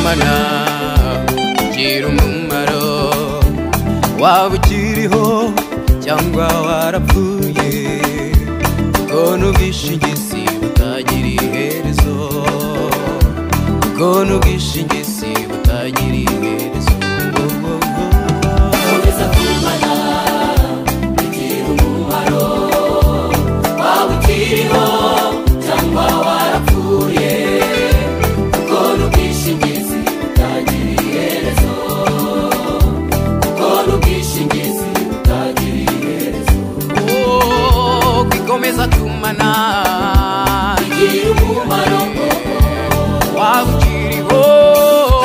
kumana bigira umumaro, waba ukiriho cyangwa warapfuye, kuko n'ubwishingizi butagira iherezo, kuko n'ubwishingizi butagira iherezo. Komeza kumana bigira umumaro, waba ukiriho cyangwa warapfuye, kuko n'ubwishingizi butagira iherezo, kuko n'ubwishingizi butagira iherezo. Oh, kwikomeza kumana bigira umumaro, waba ukiriho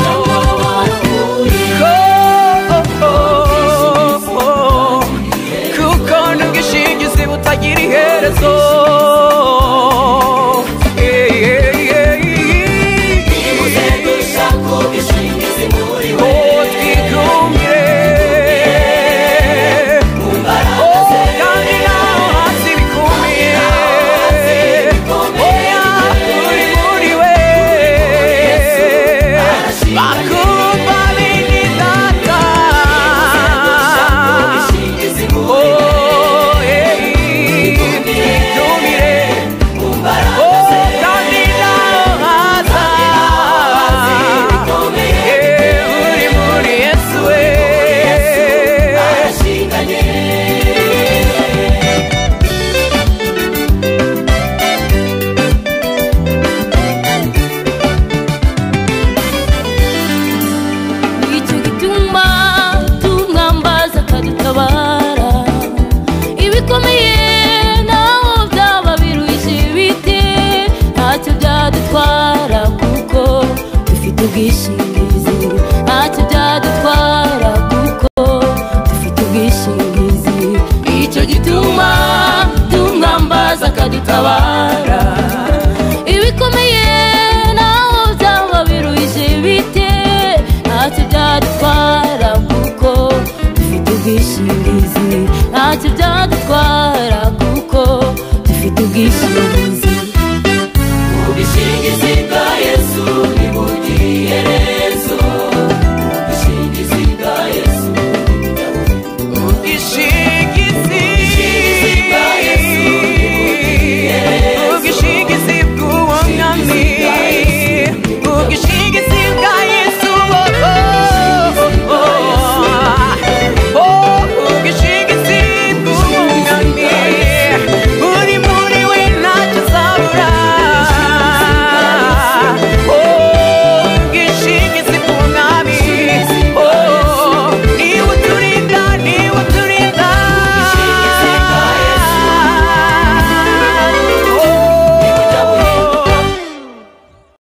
cyangwa warapfuye, kuko n'ubwishingizi butagira iherezo. Nimuze dushake ubwishingizi muri we, Oh, twigumire mu mbaraga ze, kandi naho hasi bikomeye, oya uri muri we, bakumva bene data. dushake ubwishingizi muri we, Oh, hey, twigumire, mu mbaraga oh, ze, kandi naho haza, bikomeye, eh, uri muri Yesu we. arashinganye. Nicyo gituma tumwambaza akadutabara, ibikomeye naho byaba biruhije bite, ntacyo byadutwara kuko dufite ubwishingizi, ntacyo byadutwara kuko dufite ubwishingizi. Nicyo gituma tumwambaza akadutabara.